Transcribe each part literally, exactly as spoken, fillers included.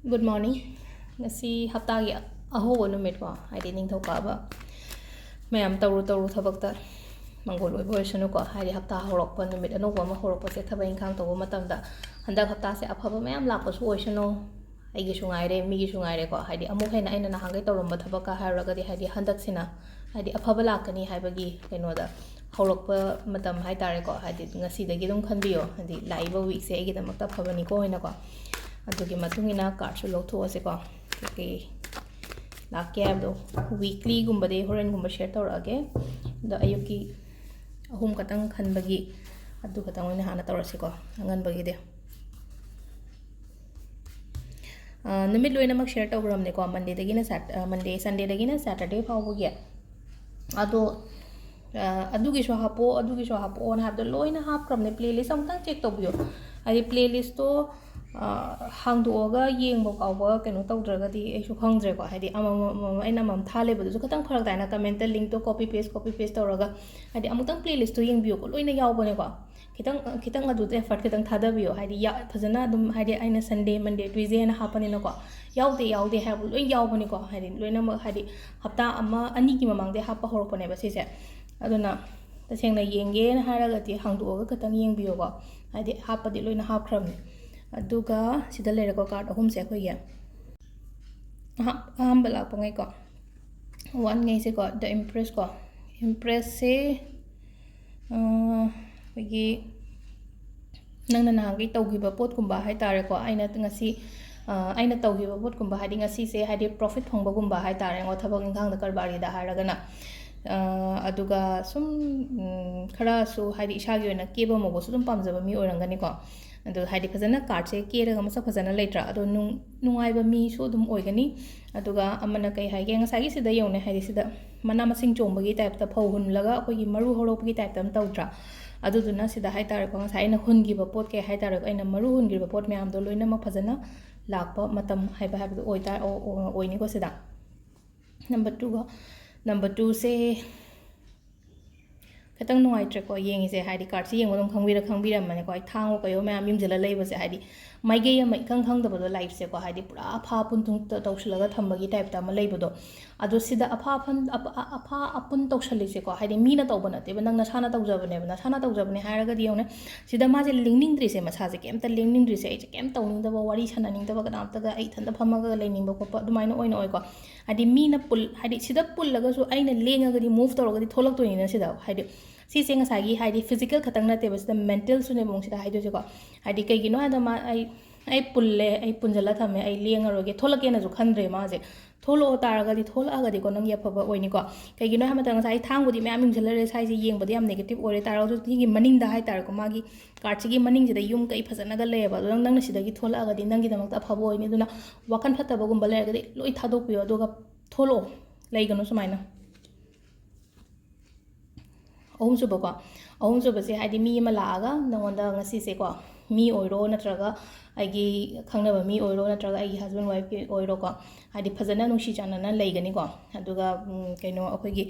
Good morning. ꯉꯁꯤ ꯍꯞꯇꯥꯒꯤ ꯑꯍꯧꯕ ꯅꯨꯃꯤꯠꯀꯣ, ꯍꯥꯏꯗꯤ ꯅꯤꯡꯊꯧꯀꯥꯕ꯫ ꯃꯌꯥꯝ ꯇꯧꯔꯨ ꯇꯧꯔꯨ ꯊꯕꯛꯇ ꯃꯪꯒꯣꯜ ꯑꯣꯏꯕ ꯑꯣꯏꯁꯅꯨꯀꯣ꯫ ꯍꯥꯏꯗꯤ ꯍꯞꯇꯥ ꯍꯧꯔꯛꯄ ꯅꯨꯃꯤꯠ ꯑꯅꯧꯕ ꯑꯃ ꯍꯧꯔꯛꯄꯁꯦ ꯊꯕꯛ ꯏꯪꯈꯥꯡ ꯇꯧꯕ ꯃꯇꯝꯗ ꯍꯟꯗꯛ ꯍꯞꯇꯥꯁꯦ ꯑꯐꯕ ꯃꯌꯥꯝ ꯂꯥꯛꯄꯁꯨ ꯑꯣꯏꯁꯅꯨ꯫ ꯑꯩꯒꯤꯁꯨ ꯉꯥꯏꯔꯦ, ꯃꯤꯒꯤꯁꯨ ꯉꯥꯏꯔꯦꯀꯣ꯫ ꯍꯥꯏꯗꯤ ꯑꯃꯨꯛ ꯍꯦꯟꯅ ꯑꯩꯅ ꯅꯍꯥꯟꯈꯩ ꯇꯧꯔꯝꯕ ꯊꯕꯛꯀ ꯍꯥꯏꯔꯨꯔꯒꯗꯤ ꯍꯥꯏꯗꯤ ꯍꯟꯗꯛꯁꯤꯅ ꯍꯥꯏꯗꯤ ꯑꯐꯕ ꯂꯥꯛꯀꯅꯤ ꯍꯥꯏꯕꯒꯤ ꯀꯩꯅꯣꯗ ꯍꯧꯔꯛꯄ ꯃꯇꯝ ꯍꯥꯏꯇꯥꯔꯦꯀꯣ꯫ ꯍꯥꯏꯗꯤ ꯉꯁꯤꯗꯒꯤ ꯑꯗꯨꯝ ꯈꯟꯕꯤꯌꯣ, ꯍꯥꯏꯗꯤ ꯂꯥꯛꯏꯕ weekꯁꯦ ꯑꯩꯒꯤꯗꯃꯛꯇ ꯑꯐꯕꯅꯤꯀꯣ ꯍꯥꯏꯅꯀꯣ꯫ ꯑꯗꯨꯒꯤ ꯃꯇꯨꯡ ꯏꯟꯅ cardꯁꯨ ꯂꯧꯊꯣꯛꯑꯁꯤꯀꯣ꯫ ꯀꯩꯀꯩ ꯂꯥꯛꯀꯦ ꯍꯥꯏꯕꯗꯣ weeklyꯒꯨꯝꯕꯗꯤ ꯍꯣꯔꯦꯟꯒꯨꯝꯕ share ꯇꯧꯔꯛꯑꯒꯦ꯫ ꯑꯗꯣ ꯑꯌꯨꯛꯀꯤ ꯑꯍꯨꯝ ꯈꯛꯇꯪ ꯈꯟꯕꯒꯤ ꯑꯗꯨ ꯈꯛꯇꯪ ꯑꯣꯏꯅ ꯍꯥꯟꯅ ꯇꯧꯔꯁꯤꯀꯣ, ꯑꯉꯟꯕꯒꯤꯗꯤ꯫ ꯑ, ꯅꯨꯃꯤꯠ ꯂꯣꯏꯅꯃꯛ share ꯇꯧꯈ꯭ꯔꯕꯅꯦꯀꯣ, Mondayꯗꯒꯤꯅ Sat-, ꯑ, Monday, Sundayꯗꯒꯤꯅ Saturday ꯐꯥꯎꯕꯒꯤ꯫ ꯑꯗꯣ, ꯑ, ꯑꯗꯨꯒꯤꯁꯨ ꯍꯥꯞꯄꯛꯑꯣ, ꯑꯗꯨꯒꯤꯁꯨ ꯍꯥꯞꯄꯛꯑꯣꯅ ꯍꯥꯏꯕꯗꯣ ꯂꯣꯏꯅ ꯍꯥꯞꯈ꯭ꯔꯕꯅꯦ꯫ Playlist ꯑꯃꯨꯛꯇꯪ check ꯇꯧꯕꯤꯌꯣ꯫ ꯍꯥꯏꯗꯤ playlistꯇꯣ, ꯑ, ꯍꯥꯡꯗꯣꯛꯑꯒ ꯌꯦꯡꯕ ꯐꯥꯎꯕ ꯀꯩꯅꯣ ꯇꯧꯗ꯭ꯔꯒꯗꯤ ꯑꯩꯁꯨ ꯈꯪꯗ꯭ꯔꯦꯀꯣ꯫ ꯍꯥꯏꯗꯤ ꯑꯃꯃꯝ, ꯑꯃꯃꯝ, ꯑꯩꯅ ꯑꯃꯃꯝ ꯊꯥ ꯂꯩꯕꯗꯨꯁꯨ ꯈꯤꯇꯪ ꯐꯔꯛ ꯇꯥꯏꯅ commentꯇ linkꯇꯣ copy paste, copy paste ꯇꯧꯔꯒ, ꯍꯥꯏꯗꯤ ꯑꯃꯨꯛꯇꯪ playlistꯇꯣ ꯌꯦꯡꯕꯤꯌꯨꯀꯣ, ꯂꯣꯏꯅ ꯌꯥꯎꯕꯅꯦꯀꯣ꯫ ꯈꯤꯇꯪ, ꯈꯤꯇꯪ ꯑꯗꯨꯗ effort ꯈꯤꯇꯪ ꯊꯥꯗꯕꯤꯌꯣ꯫ ꯍꯥꯏꯗꯤ ꯌꯥ-, ꯐꯖꯅ ꯑꯗꯨꯝ, ꯍꯥꯏꯗꯤ ꯑꯩꯅ Sunday, Monday, Tuesday ꯍꯥꯏꯅ ꯍꯥꯞꯄꯅꯤꯅꯀꯣ, ꯌꯥꯎꯗꯦ, ꯌꯥꯎꯗꯦ ꯍꯥꯏꯕ ꯂꯣꯏ ꯌꯥꯎꯕꯅꯤꯀꯣ꯫ ꯍꯥꯏꯗꯤ ꯂꯣꯏꯅꯃꯛ, ꯍꯥꯏꯗꯤ ꯍꯞꯇꯥ ꯑꯃ ꯑꯅꯤꯒꯤ ꯃꯃꯥꯡꯗꯩ ꯍꯥꯞꯄ ꯍꯧꯔꯛꯄꯅꯦꯕ ꯁꯤꯁꯦ꯫ ꯑꯗꯨꯅ ꯇꯁꯦꯡꯅ ꯌꯦꯡꯒꯦꯅ ꯍꯥꯏꯔꯒꯗꯤ ꯍꯥꯡꯗꯣꯛꯑꯒ ꯈꯤꯇꯪ ꯌꯦꯡꯕꯤꯌꯣꯀꯣ꯫ ꯍꯥꯏꯗꯤ ꯍꯥꯞꯄꯗꯤ ꯂꯣꯏꯅ ꯍꯥꯞꯈ꯭ꯔꯕꯅꯦ꯫ ꯑꯗꯨꯒ ꯁꯤꯗ ꯂꯩꯔꯦꯀꯣ card ꯑꯍꯨꯝꯁꯦ ꯑꯩꯈꯣꯏꯒꯤ꯫ ꯑꯍꯥ-, ꯑꯍꯥꯟꯕ ꯂꯥꯛꯄꯉꯩꯀꯣ, one ꯉꯩꯁꯦꯀꯣ, The Empress ꯀꯣ, Empressꯁꯦ, ꯑ, ꯑꯩꯈꯣꯏꯒꯤ ꯅꯪꯅ ꯅꯍꯥꯟꯒꯩ ꯇꯧꯈꯤꯕ ꯄꯣꯠꯀꯨꯝꯕ ꯍꯥꯏꯇꯥꯔꯦꯀꯣ, ꯑꯩꯅ ꯉꯁꯤ, ꯑ, ꯑꯩꯅ ꯇꯧꯈꯤꯕ ꯄꯣꯠꯀꯨꯝꯕ, ꯍꯥꯏꯗꯤ ꯉꯁꯤꯁꯦ, ꯍꯥꯏꯗꯤ profit ꯐꯪꯕꯒꯨꯝꯕ ꯍꯥꯏꯇꯥꯔꯦꯉꯣ, ꯊꯕꯛ ꯏꯪꯈꯥꯡꯗ ꯀꯔꯕꯥꯔꯒꯤꯗ ꯍꯥꯏꯔꯒꯅ꯫ ꯑ, ꯑꯗꯨꯒ ꯁꯨꯝ, ꯎꯝ, ꯈꯔꯁꯨ, ꯍꯥꯏꯗꯤ ꯏꯁꯥꯒꯤ ꯑꯣꯏꯅ ꯀꯦꯕ ꯃꯧꯕꯁꯨ ꯑꯗꯨꯝ ꯄꯥꯝꯖꯕ ꯃꯤ ꯑꯣꯏꯔꯝꯒꯅꯤꯀꯣ꯫ ꯑꯗꯣ ꯍꯥꯏꯗꯤ ꯐꯖꯅ cardꯁꯦ ꯀꯦꯔꯒ ꯃꯁꯛ ꯐꯖꯅ ꯂꯩꯇ꯭ꯔꯥ? ꯑꯗꯣ ꯅꯨꯡ-, ꯅꯨꯡꯉꯥꯏꯕ ꯃꯤꯁꯨ ꯑꯗꯨꯝ ꯑꯣꯏꯒꯅꯤ꯫ ꯑꯗꯨꯒ ꯑꯃꯅ ꯀꯩ ꯍꯥꯏꯒꯦ, ꯉꯁꯥꯏꯒꯤ ꯁꯤꯗ ꯌꯦꯡꯉꯨꯅꯦ, ꯍꯥꯏꯗꯤ ꯁꯤꯗ ꯃꯅꯥ ꯃꯁꯤꯡ ꯆꯣꯡꯕꯒꯤ typeꯇ, ꯐꯧ ꯍꯨꯜꯂꯒ ꯑꯩꯈꯣꯏꯒꯤ ꯃꯔꯨ ꯍꯧꯔꯛꯄꯒꯤ typeꯇ ꯑꯃ ꯇꯧꯗ꯭ꯔꯥ? ꯑꯗꯨꯗꯨꯅ ꯁꯤꯗ ꯍꯥꯏꯇꯥꯔꯦꯀꯣ, ꯉꯁꯥꯏ ꯑꯩꯅ ꯍꯨꯟꯈꯤꯕ ꯄꯣꯠ ꯀꯩ ꯍꯥꯏꯇꯥꯔꯦꯀꯣ, ꯑꯩꯅ ꯃꯔꯨ ꯍꯨꯟꯈꯤꯕ ꯄꯣꯠ ꯃꯌꯥꯝꯗꯣ ꯂꯣꯏꯅꯃꯛ ꯐꯖꯅ ꯂꯥꯛꯄ ꯃꯇꯝ ꯍꯥꯏꯕ, ꯍꯥꯏꯕꯗꯣ ꯑꯣꯏꯇꯥ-, ꯑꯣ-, ꯑꯣ-, ꯑꯣꯏꯅꯤꯀꯣ ꯁꯤꯗ꯫ Number twoꯒ, number twoꯁꯦ ꯈꯤꯇꯪ ꯅꯨꯡꯉꯥꯏꯇ꯭ꯔꯦꯀꯣ ꯌꯦꯡꯉꯤꯁꯦ, ꯍꯥꯏꯗꯤ cardꯁꯦ ꯌꯦꯡꯕ ꯑꯗꯨꯝ ꯈꯪꯕꯤꯔ-, ꯈꯪꯕꯤꯔꯝꯃꯅꯤꯀꯣ꯫ ꯑꯩ ꯊꯥꯡꯋꯣ ꯀꯩꯋꯣ ꯃꯌꯥꯝ ꯌꯨꯝꯁꯤꯜꯂ ꯂꯩꯕꯁꯦ, ꯍꯥꯏꯗꯤ ꯃꯥꯏꯀꯩ ꯑꯃ ꯏꯈꯪ ꯈꯪꯗꯕꯗꯣ, ꯂꯥꯏꯐꯁꯦꯀꯣ, ꯍꯥꯏꯗꯤ ꯄꯨꯔꯥ ꯑꯐꯥ ꯑꯄꯨꯟ ꯇꯧꯁꯤꯜꯂꯒ ꯊꯝꯕꯒꯤ ꯇꯥꯏꯞꯇ ꯑꯃ ꯂꯩꯕꯗꯣ꯫ ꯑꯗꯣ ꯁꯤꯗ ꯑꯐꯥ ꯑꯐꯟ ꯑꯐꯥ ꯑꯐꯥ ꯑꯄꯨꯟ ꯇꯧꯁꯜꯂꯤꯁꯦꯀꯣ, ꯍꯥꯏꯗꯤ ꯃꯤꯅ ꯇꯧꯕ ꯅꯠꯇꯦꯕ, ꯅꯪ ꯅꯁꯥꯅ ꯇꯧꯖꯕꯅꯦꯕ꯫ ꯅꯁꯥꯅ ꯇꯧꯖꯕꯅꯦ ꯍꯥꯏꯔꯒꯗꯤ ꯌꯦꯡꯉꯨꯅꯦ, ꯁꯤꯗ ꯃꯥꯁꯦ ꯂꯦꯡꯅꯤꯡꯗ꯭ꯔꯤꯁꯦ, ꯃꯁꯥꯁꯦ ꯀꯩꯝꯇ ꯂꯦꯡꯅꯤꯡꯗ꯭ꯔꯤꯁꯦ, ꯑꯩꯁꯦ ꯀꯩꯝ ꯇꯧꯅꯤꯡꯗꯕ, ꯋꯥꯔꯤ ꯁꯥꯟꯅꯅꯤꯡꯗꯕ, ꯀꯅꯥꯝꯇꯒ ꯑꯩ ꯏꯊꯟꯇ ꯐꯝꯃꯒ ꯂꯩꯅꯤꯡꯕ ꯈꯣꯠꯄ ꯑꯗꯨꯃꯥꯏꯅ ꯑꯣꯏꯅ ꯑꯣꯏꯀꯣ꯫ ꯍꯥꯏꯗꯤ ꯃꯤꯅ ꯄꯨꯜ ꯍꯥꯏꯗꯤ ꯁꯤꯗ ꯄꯨꯜꯂꯒꯁꯨ ꯑꯩꯅ ꯂꯦꯡꯉꯒꯗꯤ, ꯃꯨꯚ ꯇꯧꯔꯒꯗꯤ ꯊꯣꯛꯂꯛꯇꯣꯏꯅꯤꯅ ꯁꯤꯗ꯫ ꯍꯥꯏꯗꯤ ꯁꯤꯁꯦ ꯉꯁꯥꯏꯒꯤ ꯍꯥꯏꯗꯤ ꯐꯤꯖꯤꯀꯦꯜ ꯈꯛꯇꯪ ꯅꯠꯇꯦꯕ, ꯁꯤꯗ ꯃꯦꯟꯇꯦꯜꯁꯨꯅꯦꯕ ꯑꯃꯨꯛ ꯁꯤꯗ ꯍꯥꯏꯗꯣꯏꯁꯦꯀꯣ꯫ ꯍꯥꯏꯗꯤ ꯀꯩꯒꯤꯅꯣ ꯍꯥꯏꯗ ꯃꯥ ꯑꯩ ꯑꯩ ꯄꯨꯜꯂꯦ, ꯑꯩ ꯄꯨꯟꯁꯤꯜꯂ ꯊꯝꯃꯦ, ꯑꯩ ꯂꯦꯡꯉꯔꯣꯏꯒꯦ, ꯊꯣꯛꯂꯛꯀꯦꯅꯁꯨ ꯈꯟꯗ꯭ꯔꯦ ꯃꯥꯁꯦ꯫ ꯊꯣꯛꯂꯛꯑꯣ ꯇꯥꯔꯒꯗꯤ, ꯊꯣꯛꯂꯛꯑꯒꯗꯤꯀꯣ ꯅꯪꯒꯤ ꯑꯐꯕ ꯑꯣꯏꯅꯤꯀꯣ꯫ ꯀꯩꯒꯤꯅꯣ ꯍꯥꯏꯕ ꯃꯇꯝꯗ ꯉꯁꯥꯏ ꯊꯥꯡꯕꯨꯗꯤ ꯃꯌꯥꯝ ꯌꯨꯡꯁꯤꯜꯂ ꯂꯩꯔꯦ, ꯁ꯭ꯋꯥꯏꯁꯦ ꯌꯦꯡꯕꯗ ꯌꯥꯝ ꯅꯦꯒꯦꯇꯤꯞ ꯑꯣꯏꯔꯦ ꯇꯥꯔꯒꯁꯨ, ꯁꯤꯒꯤ ꯃꯅꯤꯡꯗ ꯍꯥꯏꯇꯥꯔꯦꯀꯣ, ꯃꯥꯒꯤ ꯀꯥꯔꯠꯁꯤꯒꯤ ꯃꯅꯤꯡꯁꯤꯗ ꯌꯨꯝ ꯀꯩ ꯐꯖꯅꯒ ꯂꯩꯌꯦꯕ꯫ ꯑꯗꯣ ꯅꯪ, ꯅꯪꯅ ꯁꯤꯗꯒꯤ ꯊꯣꯛꯂꯛꯑꯒꯗꯤ ꯅꯪꯒꯤꯗꯃꯛꯇ ꯑꯐꯕ ꯑꯣꯏꯅꯤ꯫ ꯑꯗꯨꯅ ꯋꯥꯈꯜ ꯐꯠꯇꯕꯒꯨꯝꯕ ꯂꯩꯔꯒꯗꯤ ꯂꯣꯏ ꯊꯥꯗꯣꯛꯄꯤꯌꯣ, ꯑꯗꯨꯒ ꯊꯣꯛꯂꯛꯑꯣ, ꯂꯩꯒꯅꯨ ꯁꯨꯃꯥꯏꯅ꯫ ꯑꯍꯨꯝꯁꯨꯕꯀꯣ, ꯑꯍꯨꯝꯁꯨꯕꯁꯦ ꯍꯥꯏꯗꯤ ꯃꯤ ꯑꯃ ꯂꯥꯛꯑꯒ ꯅꯉꯣꯟꯗ ꯉꯁꯤꯁꯦꯀꯣ, ꯃꯤ ꯑꯣꯏꯔꯣ ꯅꯠꯇ꯭ꯔꯒ ꯑꯩꯒꯤ ꯈꯪꯅꯕ ꯃꯤ ꯑꯣꯏꯔꯣ ꯅꯠꯇ꯭ꯔꯒ ꯑꯩꯒꯤ ꯍꯁꯕꯦꯟ ꯋꯥꯏꯐꯀꯤ ꯑꯣꯏꯔꯣꯀꯣ, ꯍꯥꯏꯗꯤ ꯐꯖꯅ ꯅꯨꯡꯁꯤ ꯆꯥꯟꯅꯅ ꯂꯩꯒꯅꯤꯀꯣ꯫ ꯑꯗꯨꯒ ꯎꯝ, ꯀꯩꯅꯣ, ꯑꯩꯈꯣꯏꯒꯤ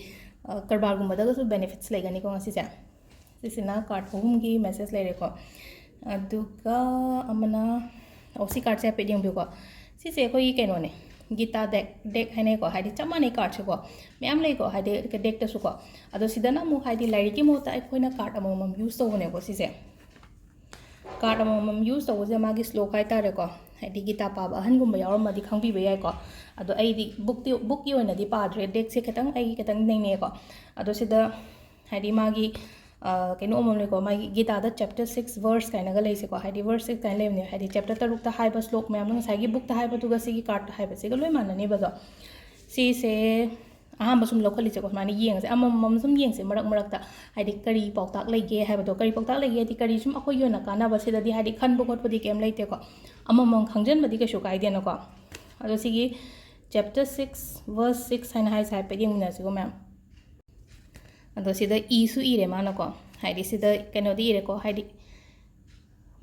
ꯑ, ꯀꯔꯕꯥꯔꯒꯨꯝꯕꯗꯒꯁꯨ ꯕꯦꯅꯤꯐꯤꯠꯁ ꯂꯩꯒꯅꯤꯀꯣ ꯉꯁꯤꯁꯦ꯫ ꯁꯤꯁꯤꯅ ꯀꯥꯔꯠ ꯑꯍꯨꯝꯒꯤ ꯃꯦꯁꯦꯖ ꯂꯩꯔꯦꯀꯣ꯫ ꯑꯗꯨꯒ ꯑꯃꯅ, ꯑꯣ, ꯁꯤ ꯀꯥꯔꯠꯁꯦ ꯍꯥꯏꯐꯦꯠ ꯌꯦꯡꯕꯤꯌꯨꯀꯣ꯫ ꯁꯤꯁꯦ ꯑꯩꯈꯣꯏꯒꯤ ꯀꯩꯅꯣꯅꯦ, ꯒꯤꯇꯥ ꯗꯦꯛ, ꯗꯦꯛ ꯍꯥꯏꯅꯩꯀꯣ, ꯍꯥꯏꯗꯤ ꯆꯞ ꯃꯥꯟꯅꯩ ꯀꯥꯔꯠꯁꯦꯀꯣ, ꯃꯌꯥꯝ ꯂꯩꯀꯣ, ꯍꯥꯏꯗꯤ ꯗꯦꯛꯇꯁꯨꯀꯣ꯫ ꯑꯗꯣ ꯁꯤꯗꯅ ꯑꯃꯨꯛ ꯍꯥꯏꯗꯤ ꯂꯥꯏꯔꯤꯛꯀꯤ ꯃꯍꯨꯠꯇ ꯑꯩꯈꯣꯏꯅ ꯀꯥꯔꯠ ꯑꯃꯃꯝ ꯌꯨꯁ ꯇꯧꯕꯅꯦꯀꯣ ꯁꯤꯁꯦ꯫ ꯀꯥꯔꯠ ꯑꯃꯃꯝ ꯌꯨꯁ ꯇꯧꯕꯁꯦ ꯃꯥꯒꯤ ꯁ꯭ꯂꯣꯛ ꯍꯥꯏꯇꯥꯔꯦꯀꯣ, ꯍꯥꯏꯗꯤ ꯒꯤꯇꯥ ꯄꯥꯕ ꯑꯍꯟꯒꯨꯝꯕ ꯌꯥꯎꯔꯝꯃꯗꯤ ꯈꯪꯕꯤꯕ ꯌꯥꯏꯀꯣ꯫ ꯑꯗꯣ ꯑꯩꯗꯤ ꯕꯨꯛꯇꯤ, ꯕꯨꯛꯀꯤ ꯑꯣꯏꯅꯗꯤ ꯄꯥꯗ꯭ꯔꯦ, ꯗꯦꯛꯁꯦ ꯈꯤꯇꯪ, ꯑꯩꯒꯤ ꯈꯤꯇꯪ ꯅꯩꯅꯩꯌꯦꯀꯣ꯫ ꯑꯗꯣ ꯁꯤꯗ ꯍꯥꯏꯗꯤ ꯃꯥꯒꯤ, ꯑ, ꯀꯩꯅꯣ ꯑꯃ ꯂꯩꯀꯣ, ꯃꯥꯒꯤ ꯒꯤꯇꯥꯗ ꯆꯦꯞꯇꯔ ꯁꯤꯛꯁ ꯚꯔꯁ ꯀꯥꯏꯅꯒ ꯂꯩꯁꯦꯀꯣ, ꯍꯥꯏꯗꯤ ꯚꯔꯁ ꯁꯤꯛꯁ ꯀꯥꯏꯅ ꯂꯩꯕꯅꯦ, ꯍꯥꯏꯗꯤ ꯆꯦꯞꯇꯔ ꯇꯔꯨꯛꯇ ꯍꯥꯏꯕ ꯁ꯭ꯂꯣꯛ ꯃꯌꯥꯝꯗꯣ ꯉꯁꯥꯏꯒꯤ ꯕꯨꯛꯇ ꯍꯥꯏꯕꯗꯨꯒ ꯁꯤꯒꯤ ꯀꯥꯔꯠꯇ ꯍꯥꯏꯕꯁꯤꯒ ꯂꯣꯏ ꯃꯥꯟꯅꯅꯦꯕ꯫ ꯑꯗꯣ ꯁꯤꯁꯦ ꯑꯍꯥꯟꯕ ꯁꯨꯝ ꯂꯧꯈꯠꯂꯤꯁꯦꯀꯣ, ꯁꯨꯃꯥꯏꯅ ꯌꯦꯡꯉꯁꯦ, ꯑꯃꯃꯝ ꯁꯨꯝ ꯌꯦꯡꯁꯦ ꯃꯔꯛ ꯃꯔꯛꯇ, ꯍꯥꯏꯗꯤ ꯀꯔꯤ ꯄꯥꯎꯇꯥꯛ ꯂꯩꯒꯦ ꯍꯥꯏꯕꯗꯣ꯫ ꯀꯔꯤ ꯄꯥꯎꯇꯥꯛ ꯂꯩꯒꯦ ꯍꯥꯏꯗꯤ ꯀꯔꯤ ꯁꯨꯝ ꯑꯩꯈꯣꯏꯒꯤ ꯑꯣꯏꯅ ꯀꯥꯟꯅꯕ, ꯁꯤꯗꯗꯤ ꯍꯥꯏꯗꯤ ꯈꯟꯕ ꯈꯣꯠꯄꯗꯤ ꯀꯩꯝ ꯂꯩꯇꯦꯀꯣ, ꯑꯃꯃꯝ ꯈꯪꯖꯟꯕꯗꯤ ꯀꯩꯁꯨ ꯀꯥꯏꯗꯦꯅꯀꯣ꯫ ꯑꯗꯣ ꯁꯤꯒꯤ ꯆꯦꯞꯇꯔ ꯁꯤꯛꯁ ꯚꯔꯁ ꯁꯤꯛꯁ ꯍꯥꯏꯅ ꯍꯥꯏꯁꯦ ꯍꯥꯏꯐꯦꯠ ꯌꯦꯡꯃꯤꯟꯅꯁꯤꯀꯣ ꯃꯌꯥꯝ꯫ ꯑꯗꯣ ꯁꯤꯗ ꯏꯁꯨ ꯏꯔꯦ ꯃꯥꯅꯀꯣ, ꯍꯥꯏꯗꯤ ꯁꯤꯗ ꯀꯩꯅꯣꯗꯤ ꯏꯔꯦꯀꯣ, ꯍꯥꯏꯗꯤ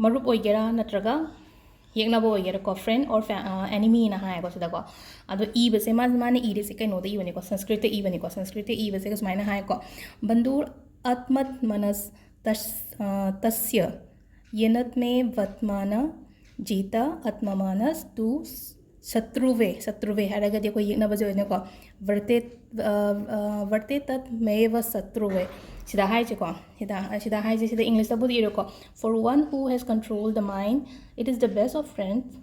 ꯃꯔꯨꯞ ꯑꯣꯏꯒꯦꯔꯥ ꯅꯠꯇ꯭ꯔꯒ ꯌꯦꯛꯅꯕ ꯑꯣꯏꯒꯦꯔꯥꯀꯣ, friend or fa-, ꯑ, enemy ꯅ ꯍꯥꯏꯌꯦꯀꯣ ꯁꯤꯗꯀꯣ꯫ ꯑꯗꯣ ꯏꯕꯁꯦ ꯃꯥ-, ꯃꯥꯅ ꯏꯔꯤꯁꯦ ꯀꯩꯅꯣꯗ ꯏꯕꯅꯤꯀꯣ, ꯁꯪꯁꯀ꯭ꯔꯤꯠꯇ ꯏꯕꯅꯤꯀꯣ꯫ ꯁꯪꯁꯀ꯭ꯔꯤꯠꯇ ꯏꯕꯁꯦ ꯁꯨꯃꯥꯏꯅ ꯍꯥꯏꯀꯣ, "ꯕꯟꯙꯨꯔ ꯑꯇꯃꯠ ꯃꯅꯁ ꯇꯁ-, ꯑ, ꯇꯁ꯭ꯌ ꯌꯦꯅꯠꯃꯦ ꯋꯠꯃꯥꯅ Jita atmamanas tu satruve, satruve ꯍꯥꯏꯔꯒꯗꯤ ꯑꯩꯈꯣꯏ ꯌꯦꯛꯅꯕꯁꯦ ꯑꯣꯏꯅꯀꯣ, varte, uh, uh, varte tat meva satruve ꯁꯤꯗ ꯍꯥꯏꯁꯦꯀꯣ, ꯁꯤꯗ, ꯁꯤꯗ ꯍꯥꯏꯁꯦ, ꯁꯤꯗ English ꯇꯕꯨꯗꯤ ꯏꯔꯦꯀꯣ, "For one who has controlled the mind, it is the best of friends,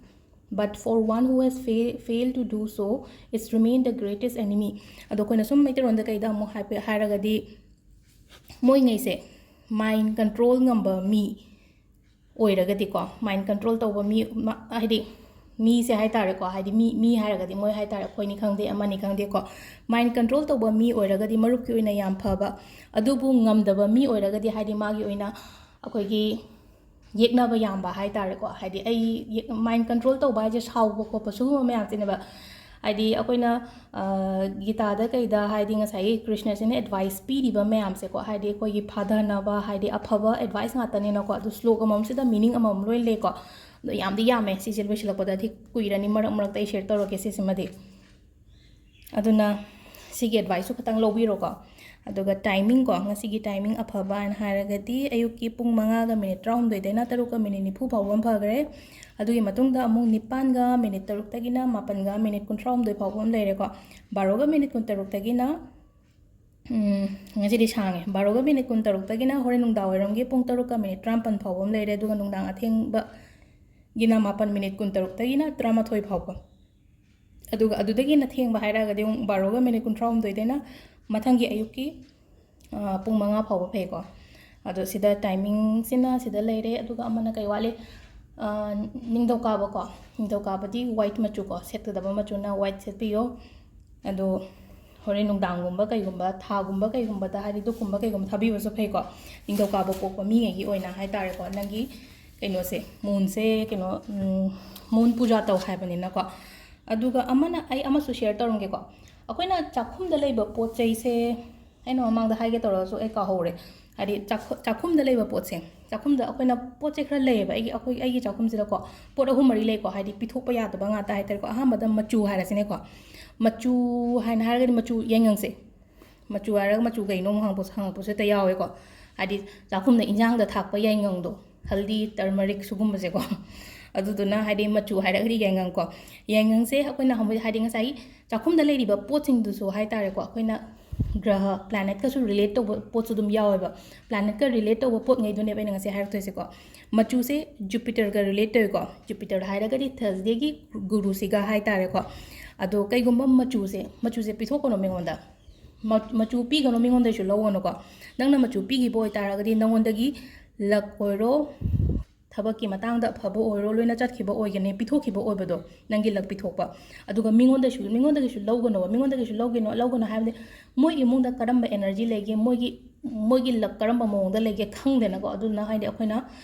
but for one who has fa-, failed to do so, it's remained the greatest enemy." ꯑꯗꯣ ꯑꯩꯈꯣꯏꯅ ꯁꯨꯝ ꯃꯩꯇꯩꯂꯣꯟꯗ ꯀꯩꯗ ꯑꯃꯨꯛ ꯍꯥꯏꯐꯦꯠ ꯍꯥꯏꯔꯒꯗꯤ, ꯃꯣꯏꯉꯩꯁꯦ mind control ꯉꯝꯕ ꯃꯤ ꯑꯣꯏꯔꯒꯗꯤꯀꯣ, mind control ꯇꯧꯕ ꯃꯤ, ꯃ-, ꯍꯥꯏꯗꯤ ꯃꯤꯁꯦ ꯍꯥꯏ ꯇꯥꯔꯦꯀꯣ, ꯍꯥꯏꯗꯤ ꯃꯤ, ꯃꯤ ꯍꯥꯏꯔꯒꯗꯤ ꯃꯣꯏ ꯍꯥꯏ ꯇꯥꯔꯦ, ꯑꯩꯈꯣꯏꯅꯤ ꯈꯪꯗꯦ, ꯑꯃꯅꯤ ꯈꯪꯗꯦꯀꯣ, mind control ꯇꯧꯕ ꯃꯤ ꯑꯣꯏꯔꯒꯗꯤ ꯃꯔꯨꯞꯀꯤ ꯑꯣꯏꯅ ꯌꯥꯝ ꯐꯕ, ꯑꯗꯨꯕꯨ ꯉꯝꯗꯕ ꯃꯤ ꯑꯣꯏꯔꯒꯗꯤ, ꯍꯥꯏꯗꯤ ꯃꯥꯒꯤ ꯑꯣꯏꯅ ꯑꯩꯈꯣꯏꯒꯤ ꯌꯦꯛꯅꯕ ꯌꯥꯝꯕ ꯍꯥꯏ ꯇꯥꯔꯦꯀꯣ, ꯍꯥꯏꯗꯤ ꯑꯩ ꯌꯦꯛ-, mind control ꯇꯧꯕ ꯍꯥꯏꯁꯦ ꯁꯥꯎꯕ ꯈꯣꯠꯄ ꯁꯤꯒꯨꯝꯕ ꯃꯌꯥꯝꯁꯤꯅꯦꯕ꯫ ꯍꯥꯏꯗꯤ ꯑꯩꯈꯣꯏꯅ, ꯑ, ꯒꯤꯇꯥꯗ ꯀꯩꯗ ꯍꯥꯏꯗꯤ ꯉꯁꯥꯏꯒꯤ ꯀ꯭ꯔꯤꯁꯅꯁꯤꯅ advice ꯄꯤꯔꯤꯕ ꯃꯌꯥꯝꯁꯦꯀꯣ, ꯍꯥꯏꯗꯤ ꯑꯩꯈꯣꯏꯒꯤ ꯐꯥꯊꯅꯕ, ꯍꯥꯏꯗꯤ ꯑꯐꯕ advice ꯉꯥꯛꯇꯅꯤꯅꯀꯣ, ꯑꯗꯨ ꯁ꯭ꯂꯣꯛ ꯑꯃꯃꯝꯁꯤꯗ meaning ꯑꯃꯃꯝ ꯂꯣꯏ ꯂꯩꯀꯣ꯫ ꯑꯗꯣ ꯌꯥꯝꯗꯤ ꯌꯥꯝꯃꯦ, ꯁꯤꯁꯦ ꯂꯣꯏꯁꯤꯜꯂꯛꯄꯗꯗꯤ ꯀꯨꯏꯔꯅꯤ, ꯃꯔꯛ ꯃꯔꯛꯇ ꯑꯩ share ꯇꯧꯔꯛꯀꯦ ꯁꯤꯁꯤꯃꯗꯤ꯫ ꯑꯗꯨꯅ ꯁꯤꯒꯤ adviceꯁꯨ ꯈꯇꯪ ꯂꯧꯕꯤꯔꯣꯀꯣ꯫ ꯑꯗꯨꯒ timingꯀꯣ, ꯉꯁꯤꯒꯤ timing ꯑꯐꯕ ꯍꯥꯏꯅ ꯍꯥꯏꯔꯒꯗꯤ ꯑꯌꯨꯛꯀꯤ ꯄꯨꯡ ꯃꯉꯥꯒ minute ꯇꯔꯥꯍꯨꯝꯗꯣꯏꯗꯩꯅ ꯇꯔꯨꯛꯀ minute ꯅꯤꯐꯨ ꯐꯥꯎꯕ ꯑꯃ ꯐꯈ꯭ꯔꯦ꯫ ꯑꯗꯨꯒꯤ ꯃꯇꯨꯡꯗ ꯑꯃꯨꯛ ꯅꯤꯄꯥꯟꯒ minute ꯇꯔꯨꯛꯇꯒꯤꯅ ꯃꯥꯄꯟꯒ minute ꯀꯨꯟꯊ꯭ꯔꯥꯍꯨꯝꯗꯣꯏ ꯐꯥꯎꯕ ꯑꯃ ꯂꯩꯔꯦꯀꯣ꯫ ꯕꯥꯔꯣꯒ minute ꯀꯨꯟꯇꯔꯨꯛꯇꯒꯤꯅ, ꯎꯝ, ꯉꯁꯤꯗꯤ ꯁꯥꯡꯉꯦ, ꯕꯥꯔꯣꯒ minute ꯀꯨꯟꯇꯔꯨꯛꯇꯒꯤꯅ ꯍꯣꯔꯦꯟ ꯅꯨꯡꯗꯥꯡ ꯋꯥꯏꯔꯝꯒꯤ ꯄꯨꯡ ꯇꯔꯨꯛꯀ minute ꯇꯔꯥꯃꯥꯄꯟ ꯐꯥꯎꯕ ꯑꯃ ꯂꯩꯔꯦ꯫ ꯑꯗꯨꯒ ꯅꯨꯡꯗꯥꯡ ꯑꯊꯦꯡꯕꯒꯤꯅ ꯃꯥꯄꯟ minute ꯀꯨꯟꯇꯔꯨꯛꯇꯒꯤꯅ ꯇꯔꯥꯃꯥꯊꯣꯏ ꯐꯥꯎꯕ꯫ ꯑꯗꯨꯒ ꯑꯗꯨꯗꯒꯤ ꯍꯦꯟꯅ ꯊꯦꯡꯕ ꯍꯥꯏꯔꯒꯗꯤ ꯑꯃꯨꯛ ꯕꯥꯔꯣꯒ minute ꯀꯨꯟꯊ꯭ꯔꯥꯍꯨꯝꯗꯣꯏꯗꯩꯅ ꯃꯊꯪꯒꯤ ꯑꯌꯨꯛꯀꯤ, ꯑ, ꯄꯨꯡ ꯃꯉꯥ ꯐꯥꯎꯕ ꯐꯩꯀꯣ꯫ ꯑꯗꯣ ꯁꯤꯗ timingꯁꯤꯅ ꯁꯤꯗ ꯂꯩꯔꯦ꯫ ꯑꯗꯨꯒ ꯑꯃꯅ ꯀꯩ ꯋꯥꯠꯂꯤ? ꯑ, ꯅꯤꯡꯊꯧꯀꯥꯕꯀꯣ, ꯅꯤꯡꯊꯧꯀꯥꯕꯗꯤ white ꯃꯆꯨꯀꯣ, ꯁꯦꯠꯀꯗꯕ ꯃꯆꯨꯅ white ꯁꯦꯠꯄꯤꯌꯣ꯫ ꯑꯗꯣ ꯍꯣꯔꯦꯟ ꯅꯨꯡꯗꯥꯡꯒꯨꯝꯕ ꯀꯩꯒꯨꯝꯕ, ꯊꯥꯒꯨꯝꯕ ꯀꯩꯒꯨꯝꯕꯗ, ꯍꯥꯏꯗꯤ ꯙꯨꯞꯀꯨꯝꯕ ꯀꯩꯒꯨꯝꯕ ꯊꯥꯕꯤꯕꯁꯨ ꯐꯩꯀꯣ, ꯅꯤꯡꯊꯧꯀꯥꯕ ꯄꯣꯛꯄ ꯃꯤꯉꯩꯒꯤ ꯑꯣꯏꯅ ꯍꯥꯏ ꯇꯥꯔꯦꯀꯣ꯫ ꯅꯪꯒꯤ ꯀꯩꯅꯣꯁꯦ, moonꯁꯦ, ꯀꯩꯅꯣ, ꯎꯝ, moon ꯄꯨꯖꯥ ꯇꯧ ꯍꯥꯏꯕꯅꯤꯅꯀꯣ꯫ ꯑꯗꯨꯒ ꯑꯃꯅ, ꯑꯩ ꯑꯃꯁꯨ share ꯇꯧꯔꯝꯒꯦꯀꯣ꯫ ꯑꯩꯈꯣꯏꯅ ꯆꯥꯛꯈꯨꯝꯗ ꯂꯩꯕ ꯄꯣꯠ ꯆꯩꯁꯦ, ꯑꯩꯅ ꯃꯃꯥꯡꯗ ꯍꯥꯏꯒꯦ ꯇꯧꯔꯒꯁꯨ ꯑꯩ ꯀꯥꯎꯍꯧꯔꯦ꯫ ꯍꯥꯏꯗꯤ ꯆꯥꯛꯈꯨ-, ꯆꯥꯛꯈꯨꯝꯗ ꯂꯩꯕ ꯄꯣꯠꯁꯦ, ꯆꯥꯛꯈꯨꯝꯗ ꯑꯩꯈꯣꯏꯅ ꯄꯣꯠ ꯆꯩ ꯈꯔ ꯂꯩꯌꯦꯕ, ꯑꯩꯒꯤ, ꯑꯩꯈꯣꯏ, ꯑꯩꯒꯤ ꯆꯥꯛꯈꯨꯝꯁꯤꯗꯀꯣ, ꯄꯣꯠ ꯑꯍꯨꯝ ꯃꯔꯤ ꯂꯩꯀꯣ, ꯍꯥꯏꯗꯤ ꯄꯤꯊꯣꯛꯄ ꯌꯥꯗꯕ ꯉꯥꯛꯇ ꯍꯥꯏ ꯇꯥꯔꯦꯀꯣ꯫ ꯑꯍꯥꯟꯕꯗ ꯃꯆꯨ ꯍꯥꯏꯔꯁꯤꯅꯦꯀꯣ꯫ ꯃꯆꯨ ꯍꯥꯏꯅ ꯍꯥꯏꯔꯒꯗꯤ ꯃꯆꯨ ꯌꯥꯏꯉꯪꯁꯦ꯫ ꯃꯆꯨ ꯍꯥꯏꯔꯒ ꯃꯆꯨ ꯀꯩꯅꯣ ꯑꯃꯨꯛ ꯍꯪꯕꯁꯨ, ꯍꯪꯉꯛꯄꯁꯨ ꯍꯦꯛꯇ ꯌꯥꯎꯋꯦꯀꯣ꯫ ꯍꯥꯏꯗꯤ ꯆꯥꯛꯈꯨꯝꯗ ꯏꯟꯖꯥꯡꯗ ꯊꯥꯛꯄ ꯌꯥꯏꯉꯪꯗꯣ, ꯍꯜꯗꯤ, turmeric ꯁꯤꯒꯨꯝꯕꯁꯦꯀꯣ꯫ ꯑꯗꯨꯗꯨꯅ ꯍꯥꯏꯗꯤ ꯃꯆꯨ ꯍꯥꯏꯔꯒꯗꯤ ꯌꯥꯏꯉꯪ ꯀꯣ꯫ ꯌꯥꯏꯉꯪꯁꯦ ꯑꯩꯈꯣꯏꯅ ꯍꯧꯖꯤꯛ ꯍꯥꯏꯗꯤ ꯉꯁꯥꯏꯒꯤ ꯆꯥꯛꯈꯨꯝꯗ ꯂꯩꯔꯤꯕ ꯄꯣꯠꯁꯤꯡꯗꯨꯁꯨ ꯍꯥꯏꯇꯥꯔꯦꯀꯣ, ꯑꯩꯈꯣꯏꯅ ꯒ꯭ꯔꯍ, planetꯀꯁꯨ relate ꯇꯧꯕ ꯄꯣꯠꯁꯨ ꯑꯗꯨꯝ ꯌꯥꯎꯋꯦꯕ꯫ Planetꯀ relate ꯇꯧꯕ ꯄꯣꯠꯉꯩꯗꯨꯅꯦꯕ ꯑꯩꯅ ꯉꯁꯥꯏ ꯍꯥꯏꯔꯛꯇꯣꯏꯁꯦꯀꯣ꯫ ꯃꯆꯨꯁꯦ Jupiterꯒ relate ꯇꯧꯋꯤꯀꯣ꯫ Jupiter ꯍꯥꯏꯔꯒꯗꯤ Thursdayꯒꯤ ꯒꯨꯔꯨꯁꯤꯒ ꯍꯥꯏꯇꯥꯔꯦꯀꯣ꯫ ꯑꯗꯣ ꯀꯩꯒꯨꯝꯕ ꯃꯆꯨꯁꯦ, ꯃꯆꯨꯁꯦ ꯄꯤꯊꯣꯛꯀꯅꯣ ꯃꯤꯉꯣꯟꯗ꯫ ꯃ-, ꯃꯆꯨ ꯄꯤꯒꯅꯣ, ꯃꯤꯉꯣꯟꯗꯒꯤꯁꯨ ꯂꯧꯒꯅꯨꯀꯣ꯫ ꯅꯪꯅ ꯃꯆꯨ ꯄꯤꯈꯤꯕ ꯑꯣꯏꯇꯥꯔꯒꯗꯤ ꯅꯪꯉꯣꯟꯗꯒꯤ luck ꯑꯣꯏꯔꯣ, ꯊꯕꯛꯀꯤ ꯃꯇꯥꯡꯗ ꯑꯐꯕ ꯑꯣꯏꯔꯣ, ꯂꯣꯏꯅ ꯆꯠꯈꯤꯕ ꯑꯣꯏꯒꯅꯤ, ꯄꯤꯊꯣꯛꯈꯤꯕ ꯑꯣꯏꯕꯗꯣ, ꯅꯪꯒꯤ luck ꯄꯤꯊꯣꯛꯄ꯫ ꯑꯗꯨꯒ ꯃꯤꯉꯣꯟꯗꯁꯨ, ꯃꯤꯉꯣꯟꯗꯒꯤꯁꯨ ꯂꯧꯒꯅꯣꯕ, ꯃꯤꯉꯣꯟꯗꯒꯤꯁꯨ ꯂꯧꯒꯅꯣ, ꯂꯧꯒꯅꯣ ꯍꯥꯏꯕꯗꯤ ꯃꯣꯏ ꯏꯃꯨꯡꯗ ꯀꯔꯝꯕ energy ꯂꯩꯒꯦ, ꯃꯣꯏꯒꯤ, ꯃꯣꯏꯒꯤ luck ꯀꯔꯝꯕ ꯃꯑꯣꯡꯗ ꯂꯩꯒꯦ ꯈꯪꯗꯦꯅꯀꯣ꯫ ꯑꯗꯨꯗꯨꯅ ꯍꯥꯏꯗꯤ ꯑꯩꯈꯣꯏꯅ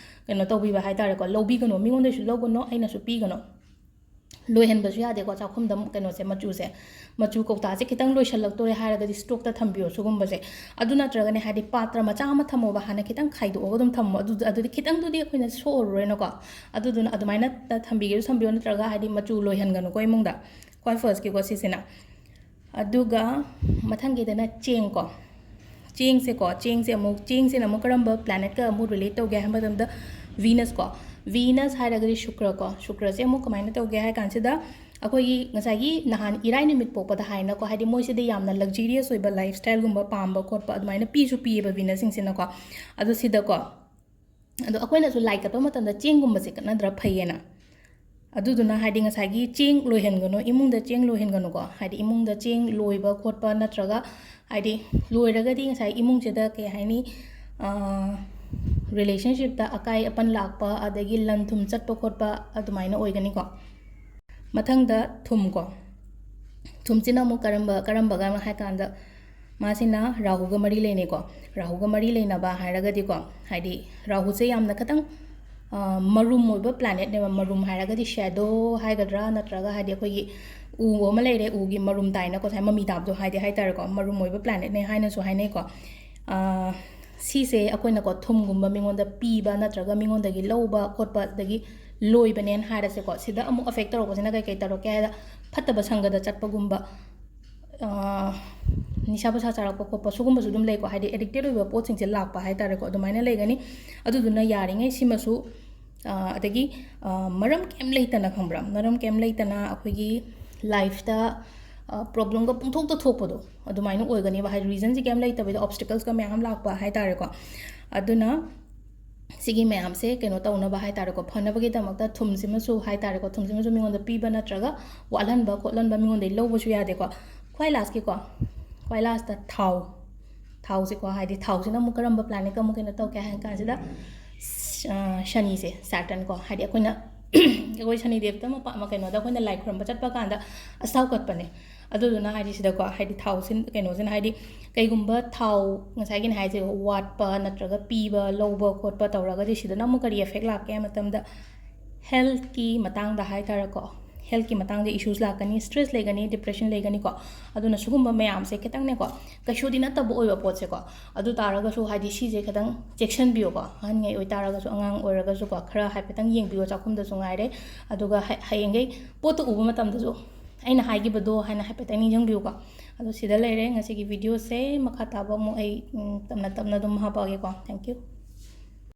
ꯀꯩꯅꯣ ꯇꯧꯕꯤꯕ ꯍꯥꯏꯇꯥꯔꯦꯀꯣ, ꯂꯧꯕꯤꯒꯅꯣ, ꯃꯤꯉꯣꯟꯗꯒꯤꯁꯨ ꯂꯧꯒꯅꯣ, ꯑꯩꯅꯁꯨ ꯄꯤꯒꯅꯣ꯫ ꯂꯣꯏꯍꯟꯕꯁꯨ ꯌꯥꯗꯦꯀꯣ ꯆꯥꯛꯈꯨꯝꯗ ꯀꯩꯅꯣꯁꯦ, ꯃꯆꯨꯁꯦ꯫ ꯃꯆꯨ ꯀꯧꯇꯥꯁꯦ ꯈꯤꯇꯪ ꯂꯣꯏꯁꯜꯂꯛꯇꯣꯔꯦ ꯍꯥꯏꯔꯒꯗꯤ stockꯇ ꯊꯝꯕꯤꯌꯣ ꯁꯤꯒꯨꯝꯕꯁꯦ꯫ ꯑꯗꯨ ꯅꯠꯇ꯭ꯔꯒꯅꯦ ꯍꯥꯏꯗꯤ ꯄꯥꯇ꯭ꯔ ꯃꯆꯥ ꯑꯃ ꯊꯝꯃꯣꯕ, ꯍꯥꯟꯅ ꯈꯤꯇꯪ ꯈꯥꯏꯗꯣꯛꯑꯒ ꯑꯗꯨꯝ ꯊꯝꯃꯣ꯫ ꯑꯗꯨ, ꯑꯗꯨꯗꯤ ꯈꯤꯇꯪꯗꯨꯗꯤ ꯑꯩꯈꯣꯏꯅ ꯁꯣꯛꯑꯔꯣꯏꯅꯀꯣ꯫ ꯑꯗꯨꯗꯨꯅ ꯑꯗꯨꯃꯥꯏꯅ ꯊꯝꯕꯤꯒꯦꯁꯨ ꯊꯝꯕꯤꯌꯣ, ꯅꯠꯇ꯭ꯔꯒ ꯍꯥꯏꯗꯤ ꯃꯆꯨ ꯂꯣꯏꯍꯟꯒꯅꯨꯀꯣ ꯏꯃꯨꯡꯗ꯫ ꯈ꯭ꯋꯥꯏ firstꯀꯤꯀꯣ ꯁꯤꯁꯤꯅ꯫ ꯑꯗꯨꯒ ꯃꯊꯪꯒꯤꯗꯅ ꯆꯦꯡꯀꯣ꯫ ꯆꯦꯡꯁꯦꯀꯣ, ꯆꯦꯡꯁꯦ ꯑꯃꯨꯛ, ꯆꯦꯡꯁꯤꯅ ꯑꯃꯨꯛ ꯀꯔꯝꯕ planetꯀ ꯑꯃꯨꯛ relate ꯇꯧꯒꯦ ꯍꯥꯏꯕ ꯃꯇꯝꯗ Venus ꯀꯣ꯫ Venus ꯍꯥꯏꯔꯒꯗꯤ ꯁꯨꯀ꯭ꯔ ꯀꯣ꯫ ꯁꯨꯀ꯭ꯔꯁꯦ ꯑꯃꯨꯛ ꯀꯃꯥꯏꯅ ꯇꯧꯒꯦ ꯍꯥꯏ ꯀꯥꯟꯁꯤꯗ, ꯑꯩꯈꯣꯏꯒꯤ ꯉꯁꯥꯏꯒꯤ ꯅꯍꯥꯟ ꯏꯔꯥꯏ ꯅꯨꯃꯤꯠ ꯄꯣꯛꯄꯗ ꯍꯥꯏꯅꯀꯣ, ꯍꯥꯏꯗꯤ ꯃꯣꯏꯁꯤꯗꯤ ꯌꯥꯝꯅ luxurious ꯑꯣꯏꯕ lifestyleꯒꯨꯝꯕ ꯄꯥꯝꯕ ꯈꯣꯠꯄ ꯑꯗꯨꯃꯥꯏꯅ ꯄꯤꯁꯨ ꯄꯤꯌꯦꯕ Venusꯁꯤꯡꯁꯤꯅꯀꯣ꯫ ꯑꯗꯣ ꯁꯤꯗꯀꯣ, ꯑꯗꯣ ꯑꯩꯈꯣꯏꯅꯁꯨ ꯂꯥꯏ ꯀꯠꯄ ꯃꯇꯝꯗ ꯆꯦꯡꯒꯨꯝꯕꯁꯦ ꯀꯠꯅꯗ꯭ꯔꯥ ꯐꯩꯌꯦꯅ? ꯑꯗꯨꯗꯨꯅ ꯍꯥꯏꯗꯤ ꯉꯁꯥꯏꯒꯤ ꯆꯦꯡ ꯂꯣꯏꯍꯟꯒꯅꯨ, ꯏꯃꯨꯡꯗ ꯆꯦꯡ ꯂꯣꯏꯍꯟꯒꯅꯨꯀꯣ꯫ ꯍꯥꯏꯗꯤ ꯏꯃꯨꯡꯗ ꯆꯦꯡ ꯂꯣꯏꯕ ꯈꯣꯠꯄ ꯅꯠꯇ꯭ꯔꯒ ꯍꯥꯏꯗꯤ ꯂꯣꯏꯔꯒꯗꯤ ꯉꯁꯥꯏ ꯏꯃꯨꯡꯁꯤꯗ ꯀꯩ ꯍꯥꯏꯅꯤ, ꯑꯥ, relationshipꯇ ꯑꯀꯥꯏ ꯑꯄꯟ ꯂꯥꯛꯄ, ꯑꯗꯒꯤ ꯂꯟ ꯊꯨꯝ ꯆꯠꯄ ꯈꯣꯠꯄ ꯑꯗꯨꯃꯥꯏꯅ ꯑꯣꯏꯒꯅꯤꯀꯣ꯫ ꯃꯊꯪꯗ ꯊꯨꯝꯀꯣ꯫ ꯊꯨꯝꯁꯤꯅ ꯑꯃꯨꯛ ꯀꯔꯝꯕ, ꯀꯔꯝꯕꯒ ꯍꯥꯏ ꯀꯥꯟꯗ, ꯃꯥꯁꯤꯅ ꯔꯥꯍꯨꯒ ꯃꯔꯤ ꯂꯩꯅꯩꯀꯣ꯫ ꯔꯥꯍꯨꯒ ꯃꯔꯤ ꯂꯩꯅꯕ ꯍꯥꯏꯔꯒꯗꯤꯀꯣ, ꯍꯥꯏꯗꯤ ꯔꯥꯍꯨꯁꯦ ꯌꯥꯝꯅ ꯈꯤꯇꯪ, ꯑ, ꯃꯔꯨꯝ ꯑꯣꯏꯕ planetꯅꯦꯕ꯫ ꯃꯔꯨꯝ ꯍꯥꯏꯔꯒꯗꯤ shadow ꯍꯥꯏꯒꯗ꯭ꯔꯥ, ꯅꯠꯇ꯭ꯔꯒ ꯍꯥꯏꯗꯤ ꯑꯩꯈꯣꯏꯒꯤ ꯎ ꯑꯃ ꯂꯩꯔꯦ, ꯎꯒꯤ ꯃꯔꯨꯝ ꯇꯥꯏꯅꯀꯣ, ꯉꯁꯥꯏ ꯃꯃꯤ ꯇꯥꯕꯗꯣ ꯍꯥꯏꯗꯤ ꯍꯥꯏꯇꯥꯔꯦꯀꯣ, ꯃꯔꯨꯝ ꯑꯣꯏꯕ planetꯅꯦ ꯍꯥꯏꯅꯁꯨ ꯍꯥꯏꯅꯩꯀꯣ꯫ ꯑ, ꯁꯤꯁꯦ ꯑꯩꯈꯣꯏꯅꯀꯣ ꯊꯨꯝꯒꯨꯝꯕ ꯃꯤꯉꯣꯟꯗ ꯄꯤꯕ ꯅꯠꯇ꯭ꯔꯒ ꯃꯤꯉꯣꯟꯗꯒꯤ ꯂꯧꯕ ꯈꯣꯠꯄ, ꯑꯗꯒꯤ ꯂꯣꯏꯕꯅꯦꯅ ꯍꯥꯏꯔꯁꯦꯀꯣ꯫ ꯁꯤꯗ ꯑꯃꯨꯛ affect ꯇꯧꯔꯛꯄꯁꯤꯅ ꯀꯩꯀꯩ ꯇꯧꯔꯛꯀꯦ ꯍꯥꯏꯗ, ꯐꯠꯇꯕ ꯁꯪꯒꯗ ꯆꯠꯄꯒꯨꯝꯕ, ꯑꯥ, ꯅꯤꯁꯥ ꯄꯁꯥ ꯆꯥꯔꯛꯄ ꯈꯣꯠꯄ ꯁꯤꯒꯨꯝꯕꯁꯨ ꯑꯗꯨꯝ ꯂꯩꯀꯣ꯫ ꯍꯥꯏꯗꯤ addicted ꯑꯣꯏꯕ ꯄꯣꯠꯁꯤꯡꯁꯦ ꯂꯥꯛꯄ ꯍꯥꯏꯇꯥꯔꯦꯀꯣ, ꯑꯗꯨꯃꯥꯏꯅ ꯂꯩꯒꯅꯤ꯫ ꯑꯗꯨꯗꯨꯅ ꯌꯥꯔꯤꯉꯩ ꯁꯤꯃꯁꯨ ꯑꯗꯒꯤ ꯃꯔꯝ ꯀꯩꯝ ꯂꯩꯇꯅ, ꯈꯪꯕ꯭ꯔꯥ, ꯃꯔꯝ ꯀꯩꯝ ꯂꯩꯇꯅ ꯑꯩꯈꯣꯏꯒꯤ ꯂꯥꯏꯐꯇ ꯄ꯭ꯔꯣꯕ꯭ꯂꯦꯝꯒ ꯄꯨꯡꯊꯣꯛꯇ ꯊꯣꯛꯄꯗꯣ ꯑꯗꯨꯃꯥꯏꯅ ꯑꯣꯏꯒꯅꯦꯕ꯫ ꯍꯥꯏꯗꯤ ꯔꯤꯖꯟꯁꯦ ꯀꯩꯝ ꯂꯩꯇꯕꯤꯗ ꯑꯣꯕꯁꯇꯤꯀꯜꯁꯀ ꯃꯌꯥꯝ ꯑꯃ ꯂꯥꯛꯄ ꯍꯥꯏ ꯇꯥꯔꯦꯀꯣ꯫ ꯑꯗꯨꯅ ꯁꯤꯒꯤ ꯃꯌꯥꯝꯁꯦ ꯀꯩꯅꯣ ꯇꯧꯅꯕ ꯍꯥꯏ ꯇꯥꯔꯦꯀꯣ, ꯐꯅꯕꯒꯤꯗꯃꯛꯇ ꯊꯨꯝꯁꯤꯃꯁꯨ ꯍꯥꯏ ꯇꯥꯔꯦꯀꯣ, ꯊꯨꯝꯁꯤꯃꯁꯨ ꯃꯤꯉꯣꯟꯗ ꯄꯤꯕ ꯅꯠꯇ꯭ꯔꯒ ꯋꯥꯠꯍꯟꯕ ꯈꯣꯠꯍꯟꯕ ꯃꯤꯉꯣꯟꯗꯒꯤ ꯂꯧꯕꯁꯨ ꯌꯥꯗꯦꯀꯣ꯫ ꯈ꯭ꯋꯥꯏ ꯂꯥꯁꯀꯤꯀꯣ, ꯈ꯭ꯋꯥꯏ ꯂꯥꯁꯇ ꯊꯥꯎ, ꯊꯥꯎꯁꯦꯀꯣ, ꯍꯥꯏꯗꯤ ꯊꯥꯎꯁꯤꯅ ꯑꯃꯨꯛ ꯀꯔꯝꯕ ꯄ꯭ꯂꯥꯅꯦꯠꯀ ꯑꯃꯨꯛ ꯀꯩꯅꯣ ꯇꯧꯒꯦ ꯍꯥꯏ ꯀꯥꯟꯁꯤꯗ, ꯁꯅꯤꯁꯦ, ꯁꯦꯇꯔꯟ ꯀꯣ, ꯍꯥꯏꯗꯤ ꯑꯩꯈꯣꯏꯅ ꯑꯩꯈꯣꯏ ꯁꯅꯤ ꯗꯦꯕꯇ ꯃꯄꯥ ꯀꯩꯅꯣꯗ ꯑꯩꯈꯣꯏꯅ ꯂꯥꯏ ꯈꯨꯔꯨꯝꯕ ꯆꯠꯄ ꯀꯥꯟꯗ ꯑꯁꯥꯎ ꯀꯠꯄꯅꯦ꯫ ꯑꯗꯨꯗꯨꯅ ꯍꯥꯏꯗꯤ ꯁꯤꯗꯀꯣ, ꯍꯥꯏꯗꯤ ꯊꯥꯎꯁꯤ ꯀꯩꯅꯣꯁꯤꯅ, ꯍꯥꯏꯗꯤ ꯀꯩꯒꯨꯝꯕ ꯊꯥꯎ ꯉꯁꯥꯏꯒꯤꯅ ꯍꯥꯏꯁꯦ ꯋꯥꯠꯄ ꯅꯠꯇ꯭ꯔꯒ ꯄꯤꯕ ꯂꯧꯕ ꯈꯣꯠꯄ ꯇꯧꯔꯒꯗꯤ ꯁꯤꯗꯅ ꯑꯃꯨꯛ ꯀꯔꯤ ꯏꯐꯦꯛ ꯂꯥꯛꯀꯦ ꯍꯥꯏ ꯃꯇꯝꯗ, ꯍꯦꯜꯠꯀꯤ ꯃꯇꯥꯡꯗ ꯍꯥꯏ ꯇꯥꯔꯦꯀꯣ, ꯍꯦꯜꯠꯀꯤ ꯃꯇꯥꯡꯗ ꯏꯁꯨꯁ ꯂꯥꯛꯀꯅꯤ, ꯁ꯭ꯇ꯭ꯔꯦꯁ ꯂꯩꯒꯅꯤ, ꯗꯤꯄ꯭ꯔꯦꯁꯟ ꯂꯩꯒꯅꯤꯀꯣ꯫ ꯑꯗꯨꯅ ꯁꯤꯒꯨꯝꯕ ꯃꯌꯥꯝꯁꯦ ꯈꯤꯇꯪꯅꯦꯀꯣ, ꯀꯩꯁꯨꯗꯤ ꯅꯠꯇꯕ ꯑꯣꯏꯕ ꯄꯣꯠꯁꯦꯀꯣ, ꯑꯗꯨ ꯇꯥꯔꯒꯁꯨ ꯍꯥꯏꯗꯤ ꯁꯤꯁꯦ ꯈꯤꯇꯪ ꯆꯦꯛꯁꯤꯟꯕꯤꯌꯣꯀꯣ꯫ ꯑꯍꯟꯉꯩ ꯑꯣꯏꯇꯥꯔꯒꯁꯨ, ꯑꯉꯥꯡ ꯑꯣꯏꯔꯒꯁꯨꯀꯣ, ꯈꯔ ꯍꯥꯏꯐꯦꯠꯇꯪ ꯌꯦꯡꯕꯤꯌꯣ ꯆꯥꯛꯈꯨꯝꯗꯁꯨ ꯉꯥꯏꯔꯦ꯫ ꯑꯗꯨꯒ ꯍꯌꯦꯡꯈꯩ ꯄꯣꯠꯇꯨ ꯎꯕ ꯃꯇꯝꯗꯁꯨ ꯑꯩꯅ ꯍꯥꯏꯈꯤꯕꯗꯣ ꯍꯥꯏꯅ ꯍꯥꯏꯐꯦꯠꯇꯪ ꯅꯤꯡꯁꯤꯡꯕꯤꯌꯨꯀꯣ꯫ ꯑꯗꯣ ꯁꯤꯗ ꯂꯩꯔꯦ ꯉꯁꯤꯒꯤ ꯚꯤꯗꯤꯑꯣꯁꯦ꯫ ꯃꯈꯥ ꯇꯥꯕ ꯑꯃꯨꯛ ꯑꯩ ꯇꯞꯅ ꯇꯞꯅ ꯑꯗꯨꯝ ꯍꯥꯄꯛꯑꯒꯦꯀꯣ꯫ Thank you꯫